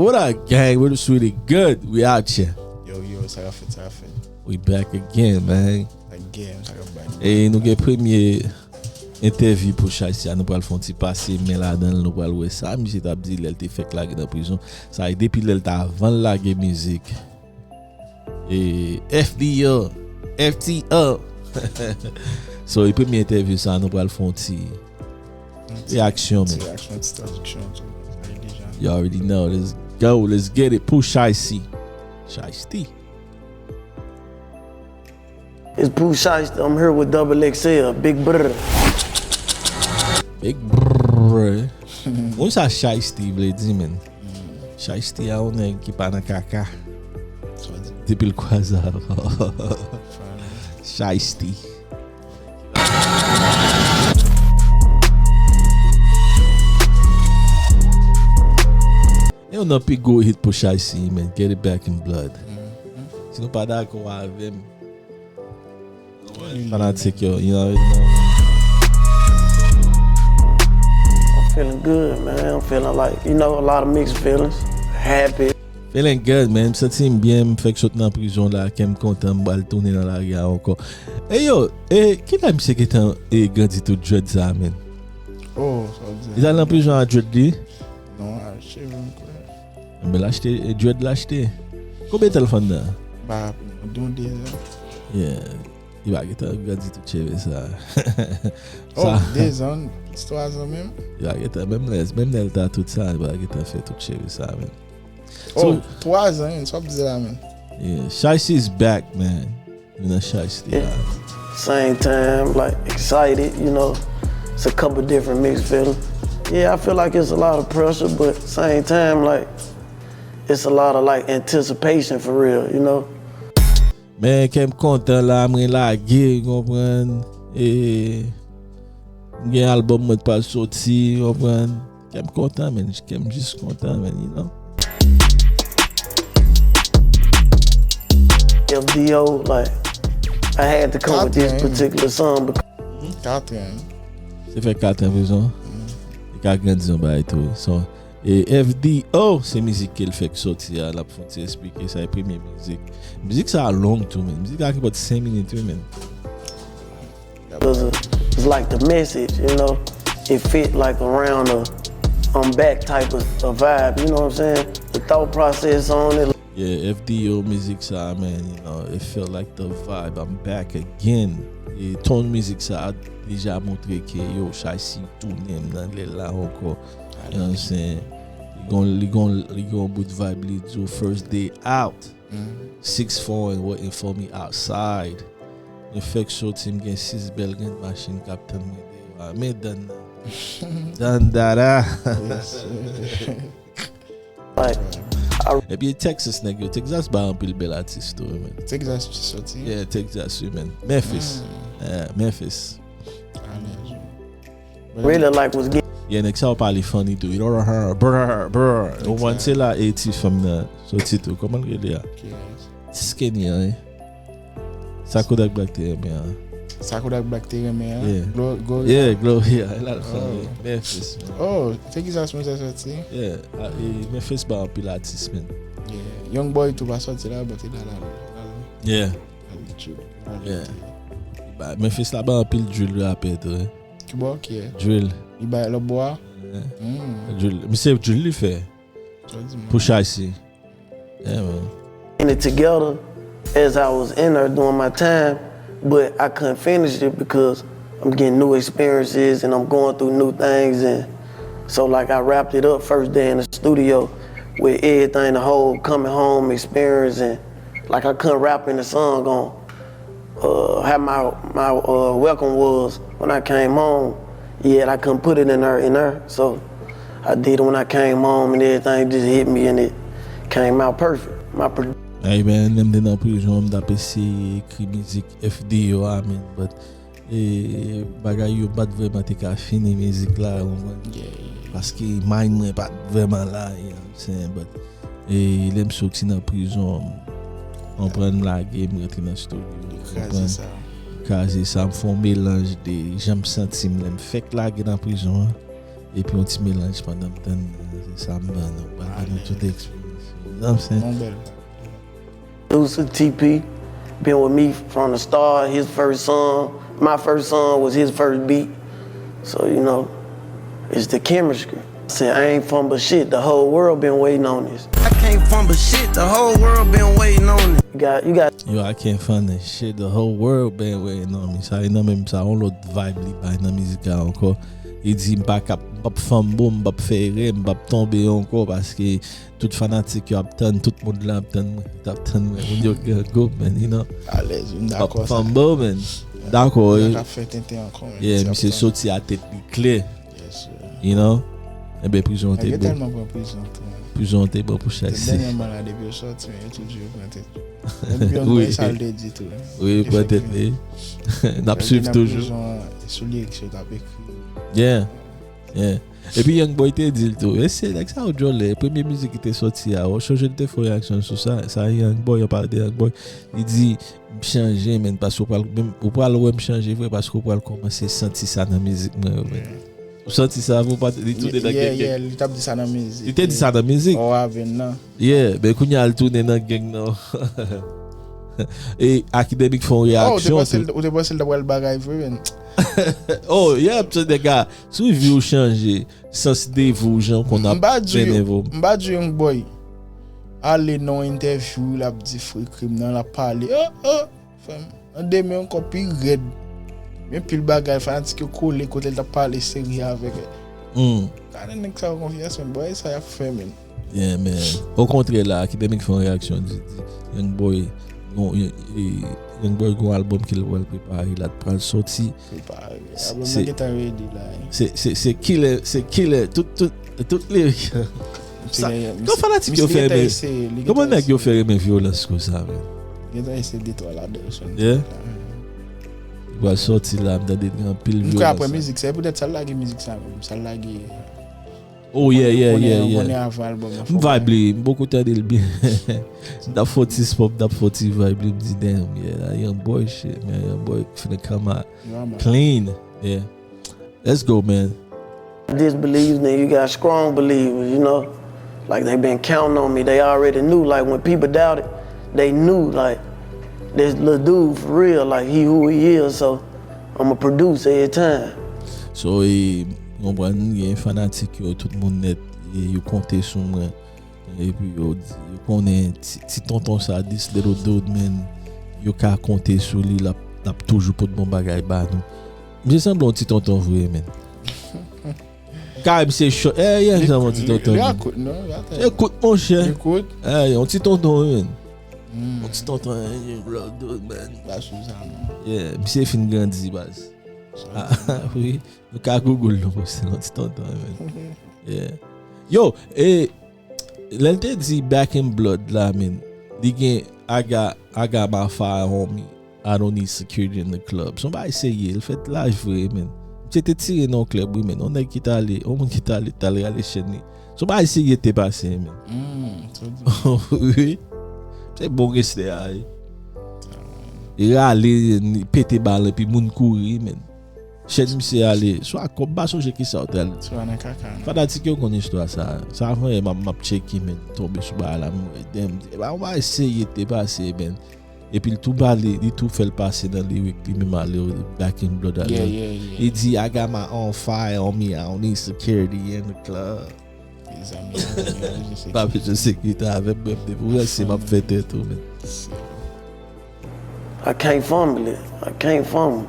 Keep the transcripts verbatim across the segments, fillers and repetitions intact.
What up, gang? What is really good? We out here. Yo, yo, sa ka fèt, sa ka fèt. We back again, man. Again, sa ka bay. E nou gen premye entèvyou pou Chay T a, nou pral fè yon ti pase men ladan l, nou pral wè sa misye t ap di lè l te fèk lage nan prizon. Sa e depi lè l t avan l lage mizik. E F D O, F T O. So, e premye entèvyou sa, nou pral fè yon ti reaksyon, Ti men. Reaksyon, ti tradiksyon, tou. Sa e deja. You already know. Let's go. Let's get it. Pou Chay T. Chay T. It's Pooh Shiesty. I'm here with Double X L, Big Brr. Big Brr. Ou sa Chay T vle di, men. Chay T a yon nèg ki pa nan kaka. Sa di. Depi l kwaze avè w. Chay T. E yon nan pi gwo hit pou Chay T, man. Get it back in blood. Si nou pa dakò avè m, fanatik yo, you know, you know. I'm feeling good, man. I'm feeling like, you know, a lot of mixed feelings. Happy. Feeling good, man. M santi m byen, m fèk sot nan prizon la, kè m kontan, m pral tounen nan lari a ankò. E yo, e kilè misye gentan e grandi tout dread sa, man? Oh, sa w di. Li t al nan prizon a dread li? Non, a cheve m kwè. Men l achte, e dread l achte. Konbyen tan l fè anndan? Ba, don de zan. Yeah. Li pa gentan grandi tout cheve sa. Oh, de zan, twa zan menm. Li pa gentan, menm lè, menm lè l ta tout sa, li pa gentan fè tout cheve sa, man. Oh, twa zan, sa w ap di la, man. Yeah, Chay T is back, man. Li nan Chay T la. Same time, like, excited, you know. It's a couple different mixed feelings. Yeah, I feel like it's a lot of pressure, but same time, like, it's a lot of, like, anticipation for real, you know. Men kè m kontan la, mwen lage, w konprann? E, m gen album mwen t pral soti, w konprann? Kè m kontan, man. Kè m jis kontan, man, you know? F D O, like, I had to come with this particular song because Katren. Se fè kat an prizon. Li ka grandi yon bagay tou. So, e F D O, se mizik ke l fèk sòti a, l ap fè yon ti eksplike, sa e premye mizik. Mizik sa long tou, man. Mizik la ki pote senk minit, wi, man. it's like the message, you know, it fit, like, around a I'm back type of, of vibe, you know what I'm saying? The thought process on it. Yeah, F D O mizik sa, man, you know, it felt like the vibe, I'm back again. E ton mizik sa a deja montre ke, yo, Chay T tounen nan lè la ankò. You know what I'm saying? Li gon, li gon, li gon bout vibe, li di w first day out. Six foreign waiting for me outside. Mwen fèk soti, m gen sis bèl grenn machin k ap tann mwen deyò a. Men dan nan. Dan dada. Like, Epi Texas nèg yo. Texas ba anpil bèl atis tou, man. Texas ki soti. Yeah, Texas, wi, man. Memphis. Yeah, Memphis. Alèz. Really, like, was getting Yeah, nèg sa yo pale funny tou. You know, brr, brr. Ou konprann, se la e ti fanm nan soti tou. Kòman l rele a? Ti skinny an, wi. Sa Kodak Black te renmen an. Sa Kodak Black te renmen an. Yeah. Glo- Gloria. Yeah, Gloria. E la l fè, wi. Memphis, man. Oh, Texas mwen sa soti. Yeah, a, e Memphis ba anpil atis, man. Yeah. Young Boy tou pa soti la, but li la la. Yeah. Yeah. Ba, Memphis la ba anpil drill rapè tou, wi. Ki bò ki ye? Drill. Li bay lòt bò a? Yeah. Drill. Misye drill li fè. Sa w di mwen. Pou Chay T. Yeah, man. It together as I was in there doing my time, but I couldn't finish it because I'm getting new experiences and I'm going through new things. And so, like, I wrapped it up first day in the studio with everything, the whole coming home experience. And, like, I couldn't rap in the song on uh, how my my uh, welcome was when I came home. Yet I couldn't put it in there in there. So I did it when I came home and everything just hit me and it came out perfect. My pro- Hey man, lè m te nan prizon, m t ap eseye ekri mizik F D O a, man, but e, bagay yo pa t vrèman te ka fini mizik la, ou konprann? Paske mind mwen pa t vrèman la, you know what I'm saying? But e, lè m soti nan prizon, m pran m lage, m rantre nan studio, m Kraze sa. Kraze sa, m fè yon melanj de jan m santi m lè m fèk lage nan prizon an, epi yon ti melanj pandan m tann Sa m ban nou, ban nou tout experience. You know what I'm saying? Non bèl. Producer T P, been with me from the start. His first song, my first song was his first beat. So, you know, it's the chemistry. Said, I ain't fumble shit. The whole world been waiting on this. I can't fumble shit. The whole world been waiting on it. You got, you got Yo, I can't fumble shit. The whole world been waiting on me. Sa e nan menm sa, yon lòt vibe li bay nan mizik la ankò. Li di, m pa kap, m pap fumble, m pap fè erè, m pap tonbe ankò paske tout fanatik yo ap tann, tout mond lan ap tann mwen, t ap tann mwen. Moun yo gen go, man, you know. Alèz, m M pap dakò sa. Fumble, man. Dakò, Yo eh, ka fè tenten ankò, man. yeah, Ti ap misye tann. Soti a tèt li klè, Yes, sir. You know? Ebyen, prizon te Nèg yo bon. Tèlman pran prizon tou. Prizon te bon pou chay Se si. Dènyèman la, depi yo sòti, men yo toujou pran tèt. Depi yon Wi. Bay sa l te di tou. Wi, pran tèt li. N ap swiv toujou. Sou lirik yo t ap ekri. Yeah. Yeah. Epi Young Boy te di l tou. E se nèg sa yo djòlè. Premye mizik ki te sòti a. Ou chonje l te fè yon reyaksyon sou sa. Sa Young Boy, yon pale de Young Boy. Li di, m chanje, men, paske ou pral, menm, ou pral wè m chanje vre, paske ou pral kòmanse santi sa nan mizik mwen yo, men. Ou santi sa, ou pa, li tounen nan Yeah, gen yeah, li t ap di sa nan mizik. Li te di sa nan mizik. Ou avè n nan. Yeah, men kounye a l tounen nan gang nan. E Akademik fè yon Oh, ou te reyaksyon panse tou. Ou te panse l t ap pral bagay vre, men. Oh, yeah, pse nèg a, si w vi w chanje, sans de vi w jan konn ap M pa di trennen vre. M pa di Young Boy. Ale nan yon entèvyou, l ap di fre krim nan, l ap pale. Oh, oh, frè m. Nan demen ankò pi rèd. Gen pil bagay, fanatik yo kole kote l t ap pale serye avèk. Hmm. Gade nèg sa yo konfyans, men bòy sa y ap fè, men. Yeah, man. Okontrè la, Akademik fè yon reyaksyon, di, di, Young Boy, gon, y- y- Young Boy gon albòm ke l pral prepare la, pral sòti. Prepare. Albòm Se- nan gentan ready la. Se, se, se killer, se killer, tout, tout, tout lirik. Sa, kon fanatik yo fè renmen, kòman nèg yo fè renmen vyolans konsa, men? Gentan eseye de twa ladan yo sou Yeah. Li pral sòti la, m tande gen anpil M kwè apre vyolans. Mizik sa, e poutèt sa l lage mizik sa menm. Sa l lage. Oh, yeah, yeah, Konnen- yeah, yeah. Konnen avan albòm nan. M vibe li, m poko tande l byen. M t ap fè yon ti spòp, m t ap fè yon ti vibe li, m di, damn, yeah, that Young Boy shit, man, Young Boy finna come out Vraiment. clean. Yeah. Let's go, man. Disbelievers, then you got strong believers, you know. Like they been counting on me. They already knew. Like when people doubted, they knew like this little dude for real, like he who he is, so I'ma produce every time. So, e, konprann, gen fanatik yo, tout moun nèt, e, yo konte sou mwen. Epi yo, yo konnen ti, ti tonton sa, this little dude, man, yo ka konte sou li, l ap, l ap toujou pot bon bagay ba nou. Misye sanble yon ti tonton vre, man. Kay misye cho, eh, yeah, sanble yon ti tonton. Li Man. akout, non? Li atè. Ekout, monchè. Li kout. Eh, yon ti tonton, man. Yon ti tonton, eh, yon blood, man. Pa sou sa, non. Yeah, misye fin grandi, baz. Ah, wi. Nou ka Google nou, se yon ti tonton, man. Yeah. Yo, e, lè l te di Back in Blood la, man, li gen I got, I got my fire on me. I don't need security in the club. Se yon bagay serye, l fèt live vre, man. Misye te tire nan yon club, wi, man. Yon nèg ki t ale, yon moun ki t ale, t ale rale chèn li. Se yon bagay serye te pase, man. Hmm, sa w di. Wi. Se bon gangstè a, wi. Li rale, li pete bal, epi moun kouri, man. Chèn misye ale, swa kòb, m pa sonje kisa w te ale. Swa nan kaka, non. Fanatik yo konn istwa sa. Sa fè m ap, m ap tcheke, man, tonbe sou bagay la, m wè, damn, e pa yon bagay serye te pase, man. Epi l tou pale, li tou fè l pase nan lirik li menm ale, Back in Blood ale. Yeah, yeah, yeah. Li di, I got my own fire on me, I don't need security in the club. Mezanmi, mezanmi, mezanmi, se Pa bezwen sekirite avè m, menm depi w ranse, m ap fè tèt ou, man. I can't fumble it. I can't fumble.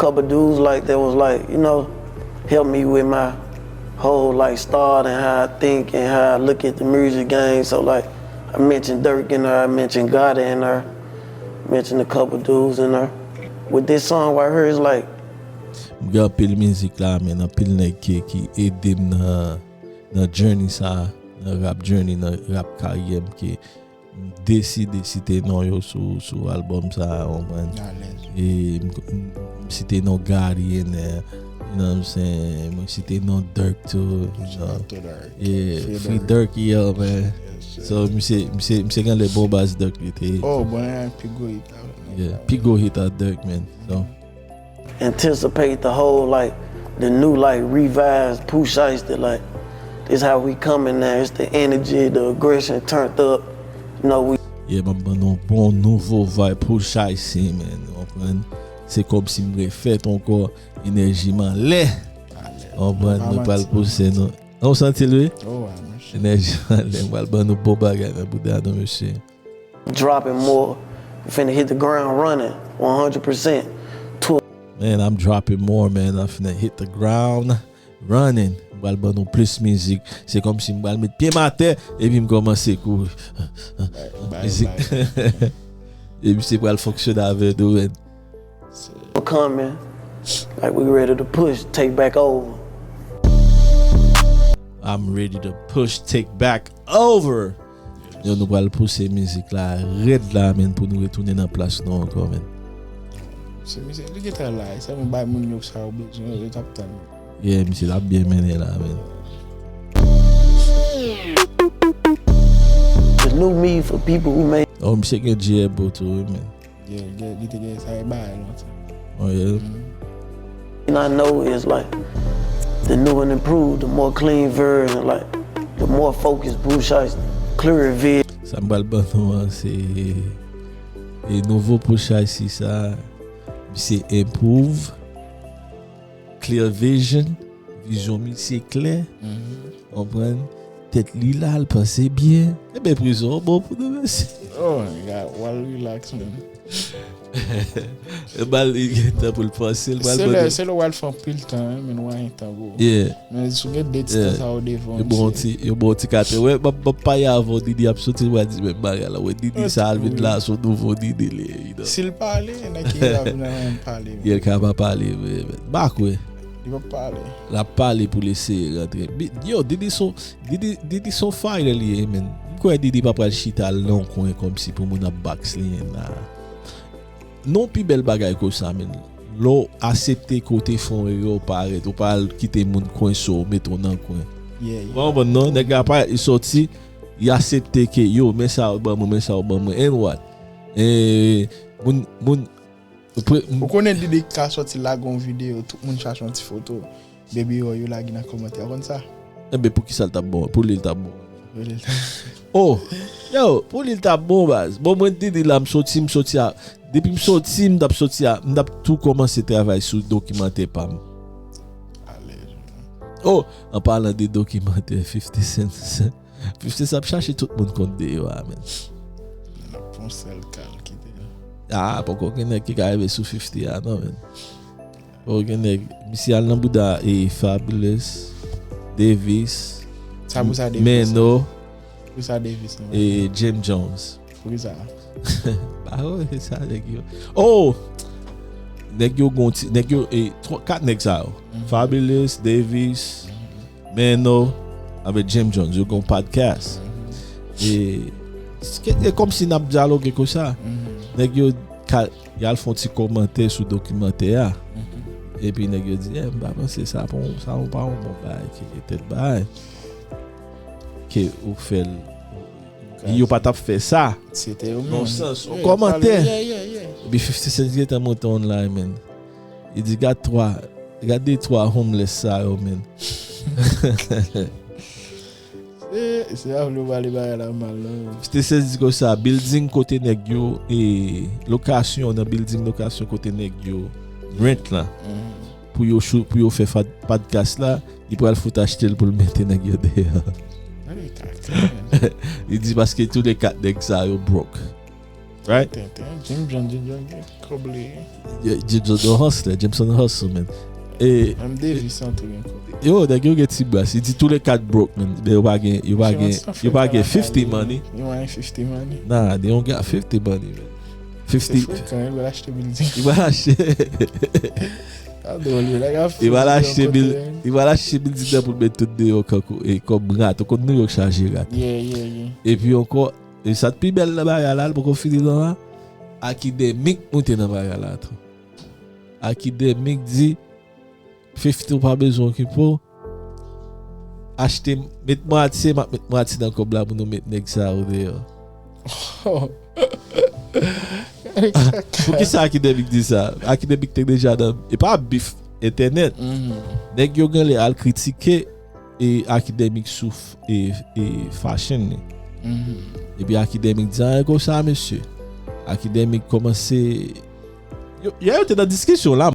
Couple dudes like that was like, you know, help me with my whole like start and how I think and how I look at the music game. So like I mentioned Durk in there, I mentioned Gotti in there, mentioned a couple dudes in there. With this song right here, it's like M gen anpil mizik la, men anpil nèg ki, ki ede m nan, nan journey sa, nan rap journey, nan rap karyè m, ke m deside site non yo sou, sou albòm sa, ou konprann? Alèz. E m, m, m site non Gotti in there, you know what I'm saying? Mwen site non Durk tou, you know. Doctor Dark. Yeah, Free free Durk. Durk, yeah, man. Yes, sir. So, misye, misye, misye gen le bon baz Durk li te. Oh, bon, e pi gwo hit la. Yeah, pi gwo hit a Durk, man. So, anticipate the whole like the new like revised Pooh Shiesty, like It's how we coming now. It's the energy, the aggression turned up. You know, we Yeah, m ap ban nou bon nouvo vibe Pusha T, man. Ou konprann? Se kòmsi m refèt ankò, enèji m anlè. Ou konprann? Nou pral pouse nou. Ou santi l, wi? Enèji m anlè, m pral ban nou bon bagay nan bouda nou, mesye. Dropping more. We finna hit the ground running, one hundred percent. Man, I'm dropping more, man. I'm finna hit the ground running. M pral ban nou plis mizik. Se kòmsi m pral met pye m atè, epi m kòmanse kouri. Mizik. Epi se pral fonksyone avè nou, man. We're coming. Like, we ready to push, take back over. I'm ready to push, take back over. Yo, nou pral pouse mizik la rèd la, men, pou nou retounen nan plas nou ankò, men. Se misye, li gentan la, e sèlman bay moun yo sa yo bezwen, yo t ap tann. Yeah, misye t ap byen mennen la, men. The new me for people who may Oh, misye gen G M O tou, wi, men. Yeah, li te gen sa e bay lontan. Oh, yeah. And I know it's like the new and improved, the more clean version, like the more focused Bruce Shiesty, clearer vision. Sa m pral ban nou an, se e nouvo Pusha T sa, misye improve, clear vision, vizyon misye klè, konprann, tèt li la, l panse byen. Enben, prizon an bon pou nou, mesye. Oh my God, w al relax, man. E ba l, li gen tan pou l panse, l pral Se lè, mande. Se lè w al fè anpil tan, hein, men w a gen tan, bro. Yeah. Men si w gen de ti tan sa yo devan, Yo bon ti, yo bon ti kate. Wè, m ap, m ap pale avè w, Diddy ap soti, w a di, men bagay la, wè, Diddy sa al vin la, se yon nouvo Diddy li ye, you know. Si l pale, nèg ki la vin nan pale. Yeah, l ka pa pale vre, men. M pa kwè. Li p ap pale. L ap pale pou l eseye rantre. Bi- Yo, Diddy son, Diddy, Diddy son fighter li ye, men. M kwè Diddy pa pral chita nan yon kwen kòmsi pou moun ap box li, la. Non, pi bèl bagay ke sa, men. Lè w aksepte ke w te fè yon erè, w parèt, ou pa al kite moun kwense w, mete w nan kwen. Yeah, yeah. Ou konprann, non? Nèg la parèt, li sòti, li aksepte ke, yo, men sa yo ban mwen, men sa yo ban mwen, and what? E, moun, moun, pre- Ou konnen Diddy ka sòti lage yon videyo, tout moun chache yon ti foto. Baby oil yo lage nan kòmantè, ou konn sa? Enben, pou ki sa l t ap bon? Pou li, l t ap bon. Pou li, l t ap Oh, yo, pou li, l t ap bon, baz. Bon, mwen, Diddy la, m soti, m soti a, depi m soti, m t ap soti a, m t ap tou kòmanse travay sou dokimantè pa m. Alèz. Oh, an palan de dokimantè, fifty Cent, fifty Cent ap chache tout moun kont de yo a, men. L ap fè yon sèl kal kite l. Ah, poko gen nèg ki ka rive sou fifty a, non, men. Bon, gen nèg, misye al nan bouda e Fabolous, Davis, Sa pou sa Davis? Menno, Pou sa Davis, non? E Jim Jones. Pou ki sa? Ba, oh, e sa nèg yo. Oh! Nèg yo gon ti, nèg yo, e, twa, kat nèg sa yo. Fabolous, Davis, Menno, avèk Jim Jones, yo gon podcast. E, e kòmsi n ap dyaloge konsa. Nèg yo ka, y al fè yon ti kòmantè sou dokimantè a. Epi nèg yo di, eh, m pa panse sa, pa yon- sa yon- pa yon bon bagay ki gen tèl bagay. Ke ou fè l. Yo pa t ap fè sa. Se te yo menm. Non sans, yon kòmantè. Epi fifty Cent gentan monte online, man. Li di, gad twa, gad de twa homeless sa yo, man. Se, se ap nou pale bagay la mal, non. Fifty Cent di konsa, building kote nèg yo, e, lokasyon, nan building lokasyon kote nèg yo rent la, pou yo chou- pou yo fè fad- podcast la, li pral fout achte l pou l mete nèg yo deyò. Gade kaka, man. Li di paske tou le kat nèg sa yo broke. Right? Tenten, Jim Jones, Jim Jones gen kòb li. Yeah, Jim Jones an hustler, Jim Jones an hustle, man. E, Menm Davis an tou gen kòb. Yo, nèg yo gen ti bras. Li di tou le kat broke, man. Men yo pa gen, yo pa gen, yo pa gen fifty money. Yo pa gen fifty money. Nah, they don't got fifty money, man. Fifty. Se frekan, yo pral achte building. Yo pral achte. Sa dwòl, yo, nèg ap Li pral achte bil- li pral achte building nan pou l met tout deyò kankou, e, kòm rat. Ou konn New York chaje rat. Yeah, yeah, yeah. Epi ankò, e sa k pi bèl nan bagay la, l poko fini non la. Akademik moute nan bagay la tou. Akademik di, fifty ou pa bezwen okipe w. Achte, met mwatye, m ap met mwatye nan kòb la pou nou met nèg sa yo deyò. Poukisa Akademik di sa? Akademik te deja nan, e pa bif entènèt. Nèg yo genlè al kritike e Akidemik sou f- e, e fashion li. Epi Akidemik di anyen konsa, mesye. Akidemik kòmanse. Yo, yo te nan diskisyon la.